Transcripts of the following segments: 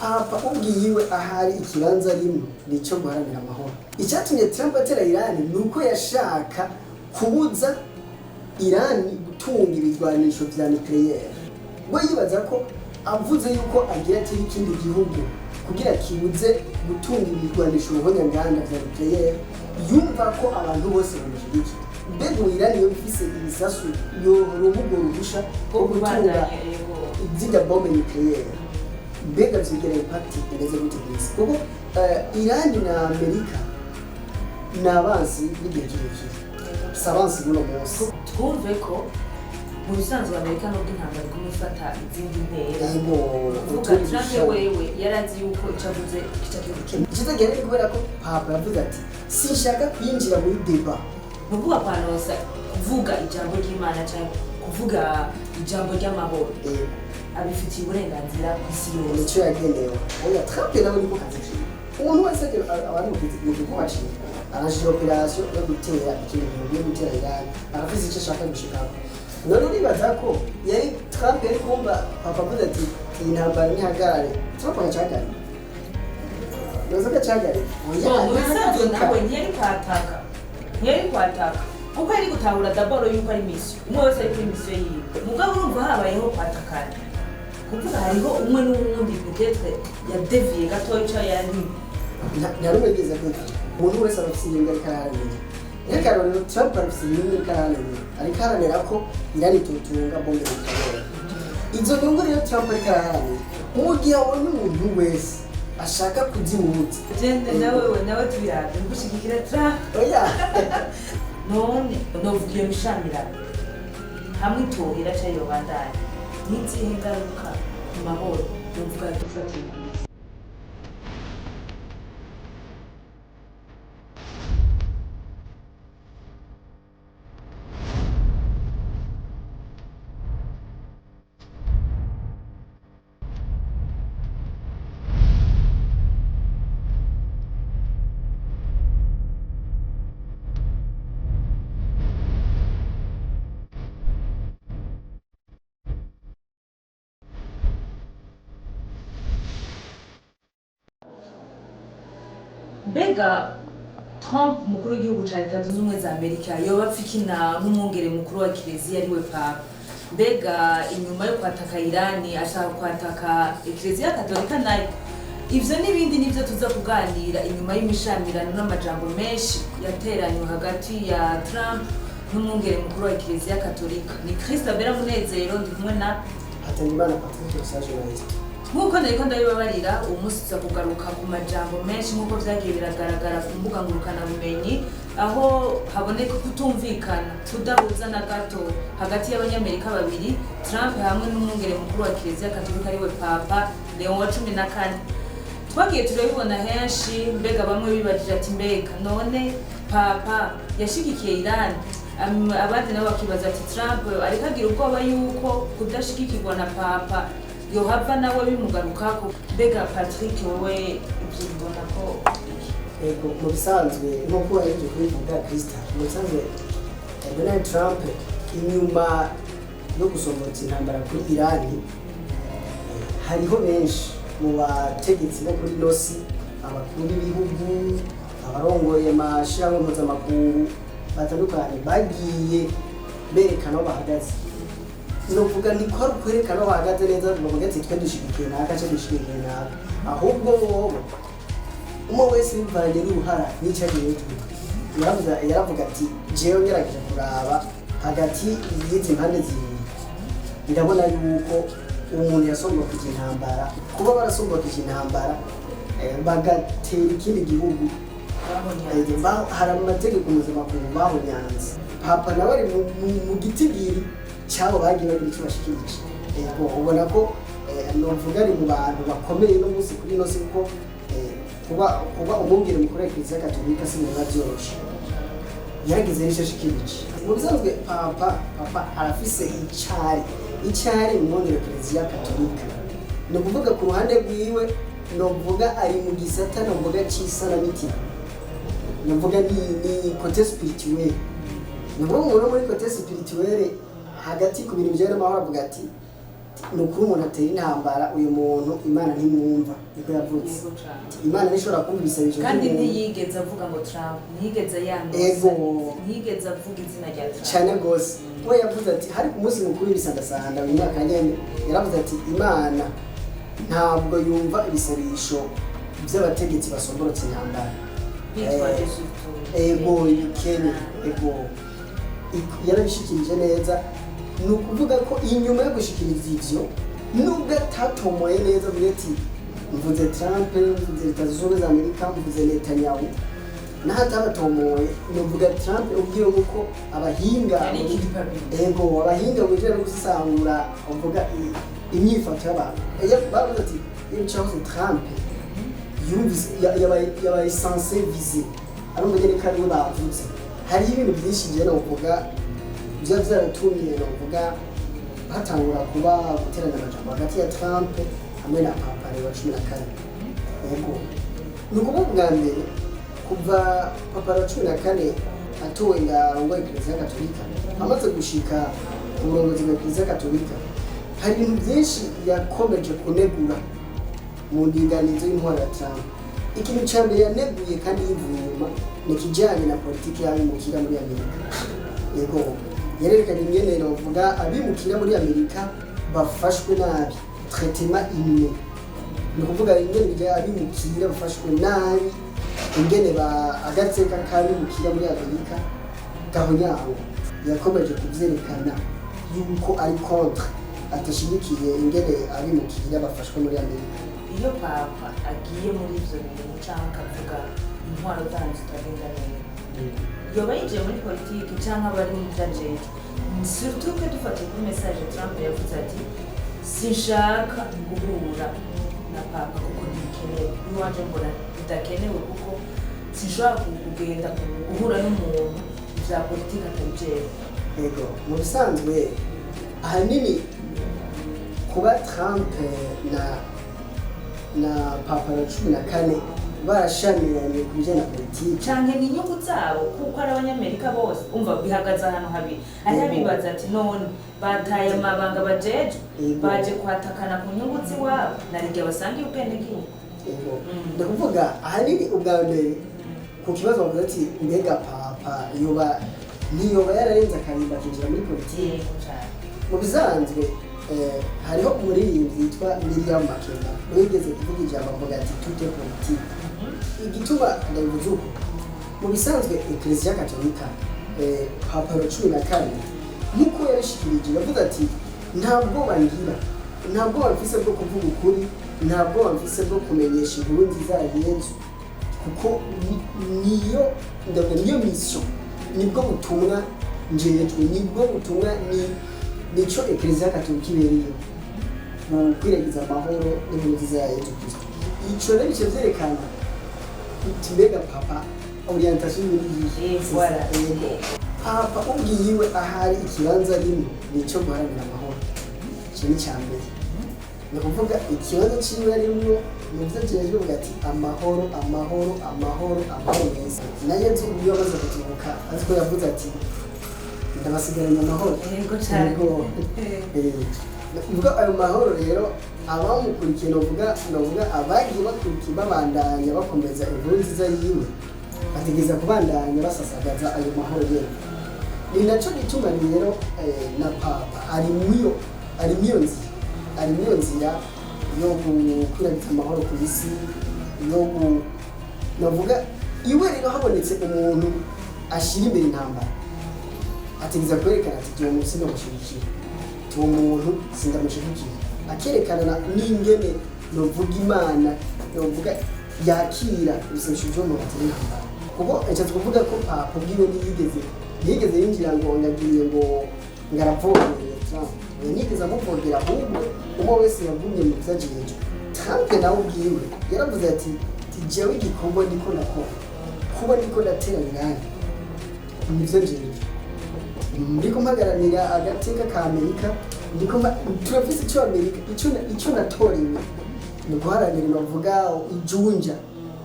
Papa ubwiyiwe ahari ikibanza rimwe nico guharanira amahoro. Icyatumye Trump atera Irani ni uko yashaka kubuza Irani gutunga ibigwanisho vya nucléaire. We yibaza ko avuze yuko agira atera ikindi gihugu kugira kibuze gutunga ibigwanisho ruhonyanganda vya nucléaire, yumva ko abantu bose bamushigikiye. Mbega ubu Irani yo ifise ibisasu yoronka urwo ruhusha rwo gutunga Kubandanya, yego. zirya bombe nucléaire? Mbega vyogira impact imeze gute kw'isi? Kuko Irani na Amerika ni abansi b'igihe kirekire, si abansi buno munsi. Twumve ko mu bisanzwe Amerika, nubwo intambara iguma ifata izindi ntera, kuvuga utundi Trump dushami. Wewe yarazi yuko icyo avuze kica kibuca. Icyiza gihari ni kubera ko Papa yavuze ati: "Sinshaka kwinjira muri débat." Ni ukuvuga kwanosa kuvuga ijambo ry'Imana cyangwa kuvuga ijambo ry'amahoro, abifitiye uburenganzira ku isi yose. Nicyo yagenewe. Oya, Trump nawe niko kazi kiwe. Umuntu wese aba ari mu gikorwa ciwe, arashira opération yo gutera ikindi gihugu, yo gutera Iran, arafise icyo ashaka gushikako. None uribaza ko yari Trump yari kumva Papa avuze ati: "Iyi ntambara ntihagarare", Trump agacahagarika? Nibaza ko acahagarika? Oya, Bon, mu bisanzwe ntahagarika. Nawe ntiyari kwataka kuko yari gutahura d'abord yuko ari mission, umwe wese ari kuri mission yiwe. Mugabo urumva habayeho kwatakana, kuvuga hariho umwe n'uwundi peut-être yadeviye gatoya ico yari. Nta rumwe yigeze kwica. Umuntu wese aba afise inyungu ariko araharanira. Nk'akarorero, Trump arafise inyungu ariko araharanira, ariko aharanira ko Irani itotunga bombe nucléaire. Izo nyungu rero Trump ariko araharanira, mu gihe abonye umuntu wese ashaka kuzimubuza. Jende nawe tubirabe gushigikira Trump. Oya. None novuga iyo mishamirano hamwe itohera canke yobandanya, n'izihe ngaruka ku mahoro novuga dufatiye ku isi? Mbega Trump, umukuru w'igihugu ca Leta Zunze Ubumwe za Amerika, yoba apfa iki na n'umwungere mukuru wa Kiliziya ariwe Papa? Mbega inyuma yo kwataka Irani ashaka kwataka Ekleziya Katolika nayo? Ivyo n'ibindi nivyo tuza kuganira inyuma y'imishamirano n'amajambo menshi yateranywe hagati ya Trump n'umwungere mukuru wa Ekleziya Katolika. Ni Christabella Munezero, ndi kumwe na Hatangimana Patrick Rosa, journaliste. Nk'uko nariko ndabibabarira, uwo munsi tuza kugaruka ku majambo menshi nk'uko vyagiye biragaragara ku mbuga ngurukanabumenyi, aho haboneka kutumvikana, kudahuza na gato hagati y'Abanyamerika babiri, Trump hamwe n'umwungere mukuru wa Kiliziya Katolika ariwe Papa Leon wa 14. Twagiye turabibona henshi. Mbega bamwe bibajije ati: "Mbega none Papa yashigikiye Iran?" Abandi nabo bakibaza ati: "Trump ariko agira ubwoba yuko kudashigikirwa na Papa yohava nawe bimugarukako." Mbega Patrick, wowe ibyo bibona ko iki? Ego, mu bisanzwe nk'uko wahejeje kubivuga Krista, mu bisanzwe Donald Trump inyuma yo gusomborotsa intambara kuri Irani, hariho benshi mu bategetsi bo kuri ino si, abakuru b'ibihugu, abarongoye amashirahamwe mpuzamakungu batandukanye, bagiye berekana aho bahagaze. Novuga ni ko ari ukwerekana aho bahagaze neza, bavuga ati: "Twe dushigikiye naka canke dushigikiye naka." Ahubwo bobo umwe wese bivanye n'uruhara n'icyo agejejwe, yaravuga ati: "Jewe ngerageje kuraba hagati y'izi mpande zibiri, ndabona yuko umuntu yasombokije intambara, kuba barasombokije intambara bagatera ikindi gihugu, hari amategeko mpuzamakungu bahonyanze." Papa nawe ari mu gitigiri cy'abo bagiye bagira icyo bashikirije. Yego, ubona ko novuga ari mu bantu bakomeye no munsi kuri ino si, kuko kuba umwungere mukuru wa Kiliziya Katolika si ibintu biba byoroshe. Yaragize n'icyo ashikirije. Mu bisanzwe papa arafise icari mu mwungere wa Kiliziya Katolika. Ni ukuvuga ku ruhande rwiwe, novuga ari mu gisata novuga c'isanamitima, novuga ni côté spirituel. Ni ukuvuga umuntu muri côté spirituel hagati ku bintu bijyanye n'amahoro avuga ati Ni ukuri, umuntu atera intambara, uyu muntu Imana ntimwumva, niko yavutse. Yego cane. Imana ntishobora kumva ibisabisho Kandi by'umuntu. ntiyigeze avuga ngo Trump, ntiyigeze yanoza, ntiyigeze avuga izina rya Trump. Cyane rwose. We yavuze ati, hari ku munsi mukuru w'ibisandasanda uyu mwaka nyene, yaravuze ati Imana ntabwo yumva ibisabisho by'abategetsi basomborotse intambara bitwaje surtout ego, ibikene, ego. Yarabishikirije neza. Ni ukuvuga ko inyuma yo gushikiriza ivyo, nubwo atatomoye neza avuga ati mvuze Trump, mvuze Leta Zunze Ubumwe za Amerika, mvuze Netanyahu, naho atabatomoye, nuvuga Trump ubwiwe nkuko abahinga Yari ikiri. Ego, abahinga mu bijanye no gusesangura uvuga imyifato y'abantu. Iyo bavuze ati iyo bicahoze Trump yumvise yabaye censé visé, ari umugereka, ariwe bavuze. Hariho ibintu byinshi njye novuga biba byaratumye novuga hatangura kuba guterana amajambo hagati ya Trump hamwe na Papa Leo wa 14. Yego, ni ukuvuga ubwa mbere kuva Papa Leo wa 14 atowe ngo arongoye Kiliziya Gatolika, amaze gushika ku burongozi bwa Kiliziya Gatolika, hari ibintu byinshi yakomeje kunegura mu ndinganizo y'intwaro ya Trump. Ikintu cya mbere yaneguye kandi yivuye inyuma ni ikijyanye na politiki y'abimukira muri Amerika. Yego, yerekanye ingene bavuga abimukira muri Amerika bafashwe nabi, traitement inhumain. Ni ukuvuga ingene bijya abimukira bafashwe nabi, ingene ba agateka k'abimukira muri Amerika gahonyaho. Yakomeje kuvyerekana yuko ari contre, atashigikiye ingene abimukira bafashwe muri Amerika. Iyo papa agiye muri ivyo bintu canke akavuga intwaro zanyu zitagenda neza, yoba yinjiye muri politiki canke aba ari mu vyo ajejwe? Surtout ko dufatiye kuri message Trump yavuze ati sinshaka guhura na papa kuko ntibikenewe, iwanje mbona bidakenewe, kuko sinshobora kugenda guhura n'umuntu vya politiki atabijejwe. Ego, mu bisanzwe ahanini kuba Trump na Papa wa 14 barashamiranye ku bijyanye na politiki, Canke ni inyungu zabo kuko ari Abanyamerika bose. Umva, bihagaze ahantu habiri. Hariho abibaza ati none bataye amabanga bajejwe, baje kwatakana ku nyungu z'iwabo, narirya basangiye ubwenegihugu. Ego, ndakuvuga ahanini ubwa mbere ku kibazo bavuze ati mbega papa yoba ntiyoba yararenze akarimba akinjira muri politiki? Yego cane. Mu bisanzwe hariho umuririmbyi yitwa Miriam Makeba wigeze kuvuga ijambo avuga ati tout est politique. Igituma ndabivuze uko, mu bisanzwe Eklezia Katolika, Papa wa 14 nk'uko yabishikirije, yavuze ati nta bwoba ngira, nta bwoba mfise bwo kuvuga ukuri, nta bwoba mfise bwo kumenyesha inkuru nziza ya Yezu, kuko niyo ndavuga, niyo mission, nibwo butumwa njejwe, nibwo butumwa, ni nico Eklezia Katolika ibereyeho, mu gukwiragiza amahoro n'inkuru nziza ya Yezu Kristo. Ico rero bice vyerekana uti mbega papa orientation ni iyihe? Voilà. Yego. Papa ubwiyiwe ahari ikibanza rimwe nico guharanira amahoro. Ico ni icya mbere. Ni ukuvuga ikibazo ciwe arimwo mu vyo ajejwe, avuga ati amahoro, amahoro, amahoro, amahoro meza. Na Yezu ubwiwe amaze kuzuka, azi ko yavuze ati ndabasigaranye amahoro. Yego cane. Yego. Ubwo ayo mahoro rero abamukurikiye, novuga abagiye bakurikiye babandanya bakomeza inkuru nziza yiwe, bategereza kubandanya basasagaza ayo mahoro nyene. Ni naco gituma rero na papa ari mwiyo nzira yo gukwiragiza amahoro ku isi, yo novuga iwe. Rero habonetse umuntu ashira imbere intambara, ategereza kwerekana ati uwo muntu sindamushigikiye, uwo muntu sindamushigikiye, akerekana n'ingene novuga Imana novuga yakira ibisabisho vy'umuntu atari intambara. Kuko nshatse kuvuga ko papa ubwiwe ntiyigeze yinjira ngo ndagiye ngo ngaravogera Trump. Oya, ntiyigeze amuvogera, ahubwo umwe wese yagumye mu vyo ajejwe. Trump nawe ubwiwe yaravuze ati jewe igikorwa ndiko ndakora, kuba ndiko ndatera Irani, nivyo njejwe, ndiko mpagaranira agateka ka Amerika, ndiko turafise ico Amerika, ico natorewe ni guharanira bavuga ijunja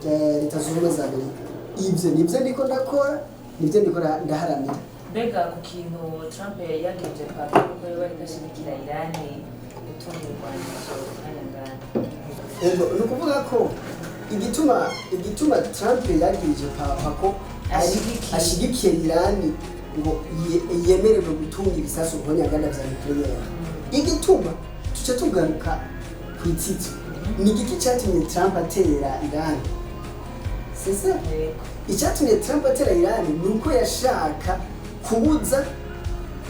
rya Leta Zunze Ubumwe za Amerika. Ivyo nivyo ndiko ndakora, nivyo ndiko ndaharanira. Mbega ku kintu Trump yagirije papa kuko yoba ariko ashigikira Irani? gutunga ibigwanisho nk'ayangana. Ego, ni ukuvuga ko igituma Trump yagirije papa ko Ashigikiye. ashigikiye Irani ngo yemererwe gutunga ibisasu nkonyaganda vya nucléaire, igituma tuce tugaruka ku itsitso, ni igiki cyatumye Trump atera Irani? C'est ça. Yego. Icyatumye Trump atera Irani ni uko yashaka kubuza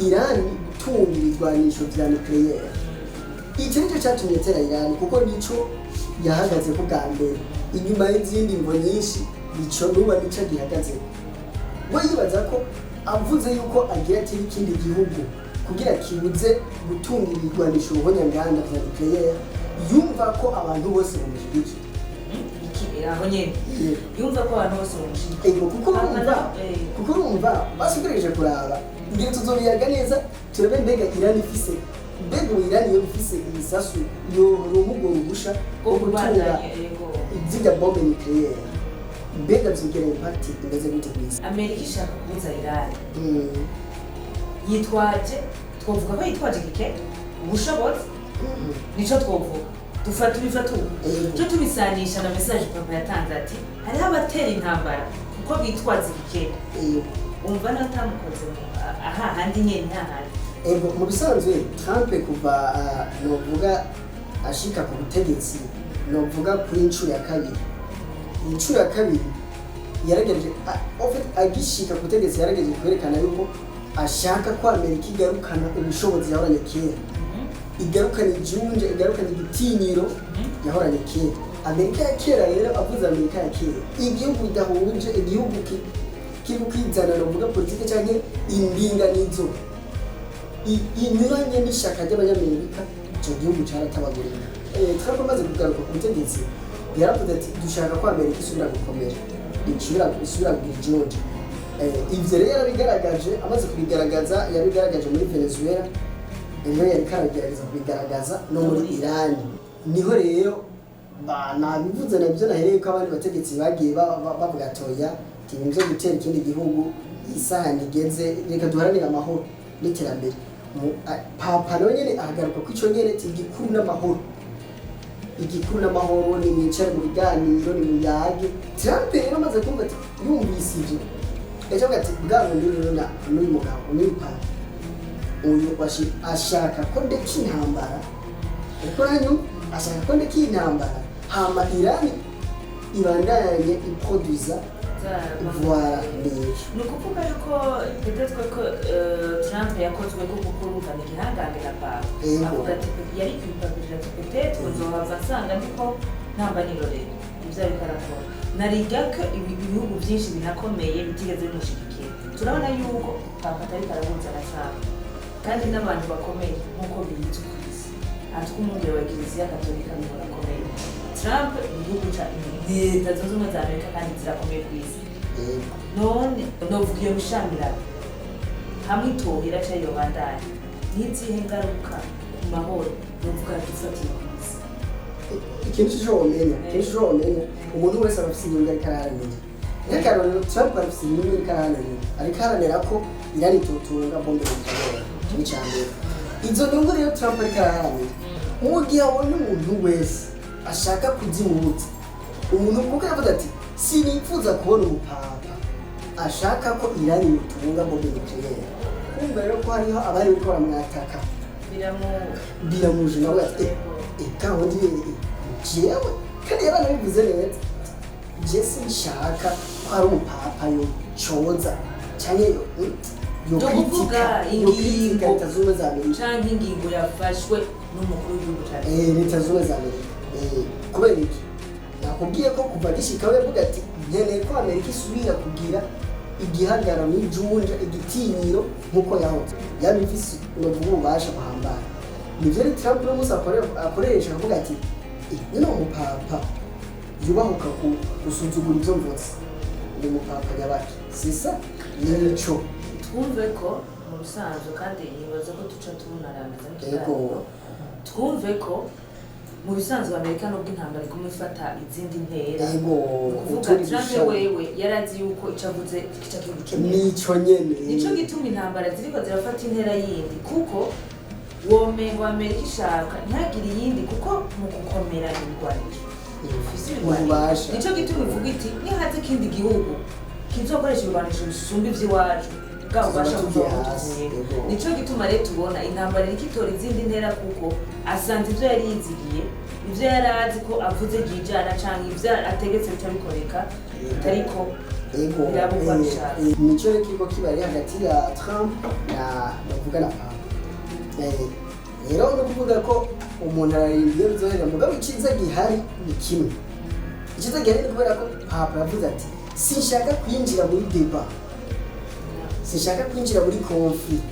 Irani gutunga ibigwanisho vya nucléaire. Icyo nicyo cyatumye atera Irani, kuko nico yahagaze ko bwa mbere inyuma y'izindi mvo nyinshi. Nico nuba nico gihagazeho. We yibaza ko avuze yuko agira atera ikindi gihugu kugira kibuze gutunga ibigwanisho ruhonyanganda vya nucléaire, yumva ko abantu bose bamushyigikiye. Aho nyene yumva ko abantu bose bamushigikiye. Ego, kuko urumva kuko urumva basugerageje kuraba ngira tuzobiyaga neza, turabe mbega Irani ifise, mbega ubu Irani yo ifise ibisasu yoronka ubwo ruhusha bwo bwo gutunga kubandanya, yego, zirya bombe nucléaire, mbega vyogira impact imeze gute kw'isi? Amerika ishaka kubuza Irani yitwaje, twovuga ko yitwaje igike ubushobozi, nico twovuga, dufata tubifata ubu cyo tubisanisha na message papa yatanze ati hariho abatera intambara kuko bitwaza igikene. Umva natamukoze aha handi nyene nta handi. Ego, mu bisanzwe Trump kuva novuga ashika ku butegetsi, novuga kuri inshuro ya kabiri, inshuro ya kabiri yaragereje en fait agishika ku butegetsi yaragereje kwerekana yuko ashaka ko Amerika igarukana ubushobozi yahoranye kera, igarukana ijunja, igarukana igitinyiro yahoranye kera. Amerika ya kera rero, avuze Amerika ya kera, igihugu bidahuje, igihugu kiri kwizana novuga politike canke indinganizo inyuranye n'ishaka ry'Abanyamerika, ico gihugu caratabagurika. Trump amaze kugaruka ku butegetsi yaravuze ati dushaka ko Amerika isubira gukomera, isubira kugira ijunja. Ivyo rero yarabigaragaje, amaze kubigaragaza yabigaragaje muri Venezuela, rero yariko aragerageza kubigaragaza no muri Irani. Niho rero nabivuze nabyo nahereye ko abandi bategetsi bagiye bavuga ati oya, ati ibintu byo gutera ikindi gihugu, isaha ntigeze, reka duharanire amahoro n'iterambere. Papa nawe nyene ahagaruka ko ico nyene ati igikuru n'amahoro, igikuru n'amahoro, ni mwicare mu biganiro, ni muyage. Trump rero amaze kumva ati yumvise ivyo, yaca avuga ati bwa bundi rero na n'uyu mugabo, n'uyu papa uyu ashaka ko ndeka intambara, ariko hanyuma ashaka ko ndeka intambara hama Irani ibandanye iproduza. Voilà, nico. Ni ukuvuga yuko peut-être ko Trump yakozwe ko kuko urumva ni igihangange na papa. Avuga ati yari kwipapirira ati peut-être nzohava nsanga ndiko ntamba nirorera ibyo ariko arakora, nariga ko ibihugu byinshi binakomeye bitigeze bimushigikira. Turabona yuko papa atariko arahuza na Trump kandi n'abantu bakomeye nk'uko bizwi ku isi, atwa umwungere wa Kiliziya Katolika niwe barakomeye. Trump ni igihugu ca Leta Zunze Ubumwe za Amerika kandi zirakomeye ku isi. None novuga iyo mishamirano hamwe itohera canke yobandanya, n'izihe ngaruka ku mahoro novuga dufatiye ku isi? Ikintu cyo womenya, umuntu wese aba afise inyungu ariko araharanira. Nk'akarorero, Trump arafise inyungu ariko araharanira, ariko aharanira ko Irani itotunga bombe nucléaire. Icyo ni ica mbere. Izo nyungu rero Trump ariko araharanira, mu gihe abonye umuntu wese ashaka kuzimubuza, umuntu, kuko yavuze ati sinifuza kubona umupapa ashaka ko Irani yotunga bombe nucléaire. Kumva rero ko hariho abari bariko baramwataka, biramu biramuje, nawe ati eh kandi jewe kandi yaranabivuze neza, je sinshaka ko ari umupapa yo coza canke yo Yo kuvuga kritika, yo kritika ingingo. Leta Zunze Ubumwe za Amerika Canke ingingo yafashwe n'umukuru w'igihugu ca Leta Zunze Ubumwe za Amerika. Kubera iki? Nakubwiye ko kuva gishikaho yavuga ati nkeneye ko Amerika isubira kugira igihagararo n'ijunja, igitinyiro nk'uko yahoze yaba ifise novuga ububasha buhambaye. Nivyo rero Trump uno munsi akoresha avuga ati nyine umupapa yubahuka ku gusuzugura ivyo mvuze ni umupapa nyabaki sisa nico. Twumve ko mu bisanzwe kandi nibaza ko tuca tunarangiza n'ikiganiro, twumve ko mu bisanzwe Amerika nubwo intambara iguma ifata izindi ntera, ni ukuvuga uturi Trump gushaka. wewe yarazi yuko ico avuze kica gihugu nyene. Nico nyene. Nico gituma intambara ziriko zirafata intera yindi, kuko Womengo Amerika ishaka ntihagire iyindi, kuko mu gukomera ibigwanisho ifise ibigwanisho. Ububasha. Nico gituma ivuga iti nihaze ikindi gihugu kizokoresha ibigwanisho bisumba ivy'iwacu, bwa bubasha tuzoba tugiye buzoba hasi, butuvuye. Yego. Nico gituma rero tubona intambara iriko itora izindi ntera, kuko asanze ivyo yari yizigiye, ivyo yari azi ko avuze ryijana canke ivyo ategetse bica bikoreka, ariko birabugwa bishaka. Nico rero kiriko kiba ari hagati ya Trump na bavuga na Papa. Rero ni ukuvuga ko umuntu ararinda iyo bizohera, mugabo iciza gihari ni kimwe. Iciza gihari ni kubera ko Papa yavuze ati sinshaka kwinjira muri débat, sinshaka kwinjira muri conflit.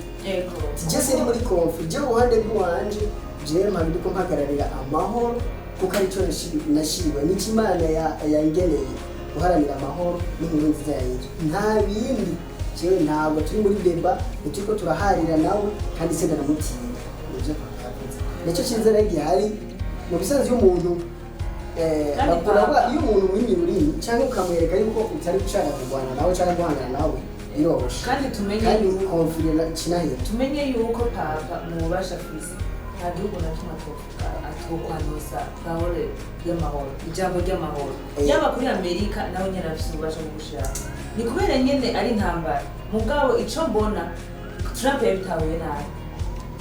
Je siri muri conflit, je uruhande rw'iwanje, jewe mpaba ndiko mpagararira amahoro, kuko arico nashiriwe, nico Imana yangeneye, guharanira amahoro n'inkuru nziza ya Yesu, nta bindi. Jewe ntabwo turi muri débat, ntituriko turaharira nawe, kandi se ndaramutinya. Nivyo Papa yavuze, nicyo cyiza rero gihari. Mu bisanzwe iyo umuntu Kandi bakura Papa- iyo umuntu mwimye ururimi cyangwa ukamwereka yuko utari gushaka kurwana nawe cyangwa guhangana nawe, biroroshe. Kandi tumenye kandi yuko conflit kinahera. Tumenye yuko Papa mu bubasha afise, nta gihugu na kimwe atokwanusa parole y'amahoro, ijambo ry'amahoro. Yaba kuri Amerika, nawe nyene afise ububasha bwo gushira. Ni kubera nyene ari intambara. Mugabo ico mbona, Trump yabitahuye nabi,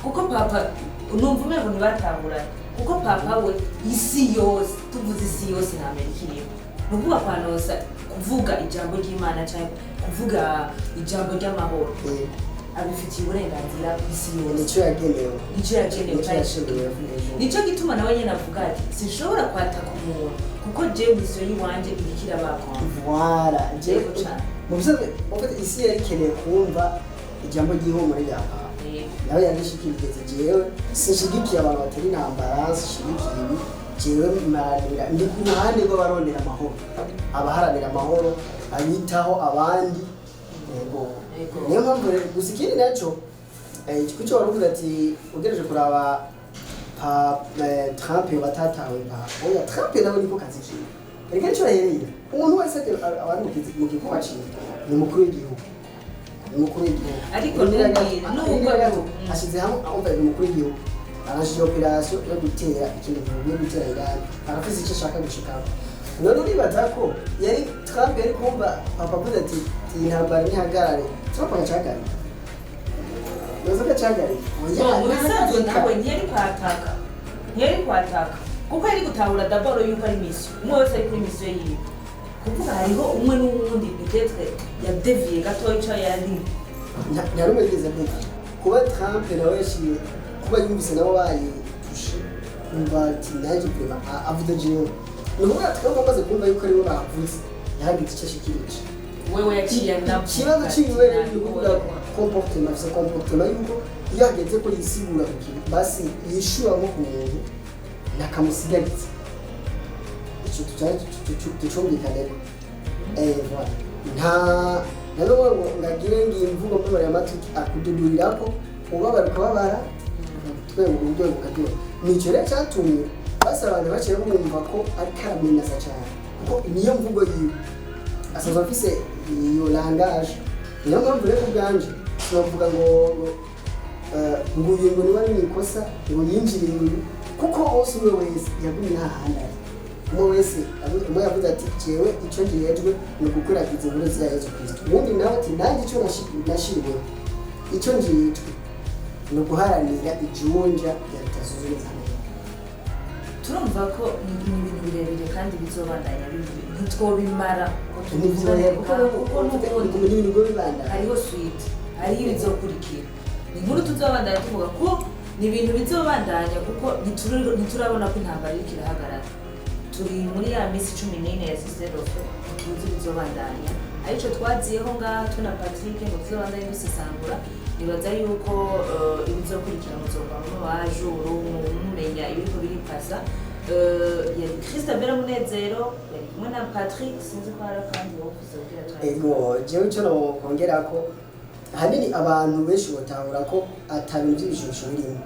kuko Papa numva umengo ntibatahuranye, kuko Papa we isi yose, tuvuze isi yose na Amerika irimo, ni ukuvuga kwanosa kuvuga ijambo ry'Imana cyangwa kuvuga ijambo ry'amahoro, abifitiye uburenganzira isi yose. Nicyo yagenewe. Nicyo yagenewe. Nicyo yashiriweho. Nicyo gituma nawe nyene avuga ati sinshobora kwataka umuntu, kuko jewe mission y'iwanje iriko irabakwa. Voilà, jewe Yego cane. Mu bisanzwe, en fait, isi yari ikeneye kumva ijambo ry'ihumure rya Papa. Nawe yarishikirije: jewe sinshigikiye abantu batera intambara, sinshigikiye ibi, jewe mparanira, ndi ku ruhande rw'abarondera amahoro, abaharanira amahoro, abitaho abandi. Yego. Yego. Niyo mpamvu rero gusa ikindi nacyo, kuco wari uvuze ati ugereje kuraba pa Trump batatawe, pa oya, Trump nawe niko kazi kiwe. Reka nico yahereye, umuntu wese aba ari mu gikorwa ciwe, ni umukuru w'igihugu, ni umukuru w'igihugu. Ariko Irindira nubwo irindira gato, ashyize hamwe umva, ni umukuru w'igihugu, arangije opération yo gutera ikindi gihugu, yo gutera Iran, arafise icyo ashaka gushikako. None uribaza ko yari Trump yari kumva Papa avuze ati iyi ntambara ntihagarare, Trump agacahagarika? Uzi ko acahagarika? Oya, Mu bisanzwe ntahagarika. Nawe ntiyari kwataka, ntiyari kwataka, kuko yari gutahura d'abord yuko ari mission, umwe wese ari kuri mission yiwe. Kuvuga hariho umwe n'uwundi peut-être yadeviye gatoya ico yari. Nta rumwe yigeze avuga. Kuba Trump nawe yashimye kuba yumvise nabo bayitushe, kumva ati nanjye kureba avuze jewe, ni ukuvuga Trump amaze kumva yuko ariwe bavuze, yaragize icyo ashikirije. Wewe yaciye anavuga. Ikibazo ciwe rero ni ukuvuga comportement, afise comportement yuko iyo hageze ko yisigura ku kintu, basi yishura nko ku muntu ntakamusigariza. Ico tucumvikaneko. Voilà, nta ntabwo ngo ngagire ngo iyi mvugo mbabara amatwi akududurirako, ubabara ukababara, twebwe uburyo bukaryoha. Nico rero cyatumye basi abantu baciye bumva ko ariko aramenasa cyane, kuko niyo mvugo yiwe, asanzwe afise iyo langage. Niyo mpamvu rero ubwanje sinavuga ngo uyu ngo niba ari mu ikosa ngo yinjire uyu, kuko bose umwe wese yagumye hahandi ari. Umwe wese umwe yavuze ati jewe icyo njejwe ni ugukwirakwiza inkuru za Yesu Kristo, uwundi nawe ati nanjye icyo nashiriweho, icyo njejwe ni uguharanira ijunja rya Leta Zunze Ubumwe za Amerika. Turumva ko ni ibintu birebire kandi bizobandanya, ntitwobimara ngo ntibyohera kuko kuko n'ubundi ni ibintu biba bibandanya. Hariho suite, hariho ibizokurikira, ni inkuru tuzobandanya tuvuga ko ni ibintu bizobandanya, kuko ntiturabona ko intambara iriko irahagarara. Turi muri ya minsi 14 ya cessez-le-feu, ntituzi bizobandanya. Arico twaziyeho ngaha twe na Patrick ngo tuzobandanye dusesangura. Nibaza yuko ibizokurikira muzova mu bajuru mumenya ibiriko biripasa. Yari Christabel Munezero, yari kumwe na Patrick. Sinzi ko hari akandi wowe ufise kugira turaze. Ego, jewe icyo nokongera ko ahanini abantu benshi batahura ko ata bintu by'ibishusho birimo,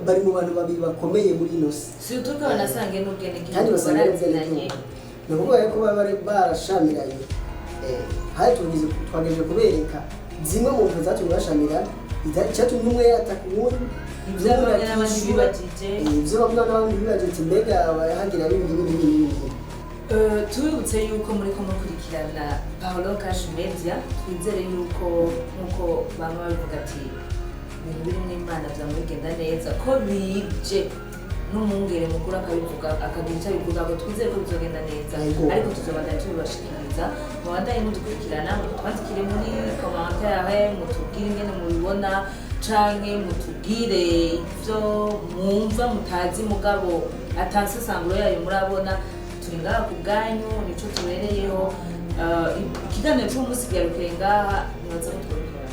bari mu bantu babiri bakomeye muri ino si. Surtout ko banasangiye n'ubwenegihugu. Kandi basanga barazinanye. n'ubwenegihugu, ni ukuvuga yuko baba bari barashamiranye. Hari tugize twagejeje kubereka zimwe mu mvo zatumye bashamirana, icyatumye umwe yataka uwundi. Ibyo bamwe n'abandi bibagije. Ibyo bamwe n'abandi bibagije ati mbega hagira ibi n'ibi n'ibi n'ibi. Tubibutse yuko muri ko mukurikirana Paolo Cash Media. Twizere yuko, nkuko bamwe babivuga ati ibintu birimo Imana vyama bigenda neza, ko bije n'umwungere mukuru akabivuga, akagira icyo abivuga ngo twizere ko bizogenda neza. Ariko tuzobandanya tubibashikiriza. Mubandanye mudukurikirana, mutwandikire muri commentaire, mutubwire ingene mubibona canke mutubwire ivyo mwumva mutazi mugabo atansesanguro yayo murabona. Turi ngaha ku bwanyu, nico tubereyeho. Ikiganiro c'umunsi giharukiye ngaha, nibaza ko twabikora.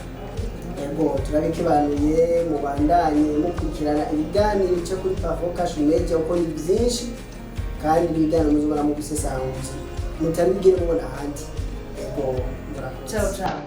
Yego, turabikebanuye. Mubandanye mukurikirana ibiganiro bica kuri Pavo Cash Media kuko ni byinshi, kandi ibiganiro muzobona mu gusesanguza mutabigire mubona ahandi. Yego, murakoze. Ciao ciao.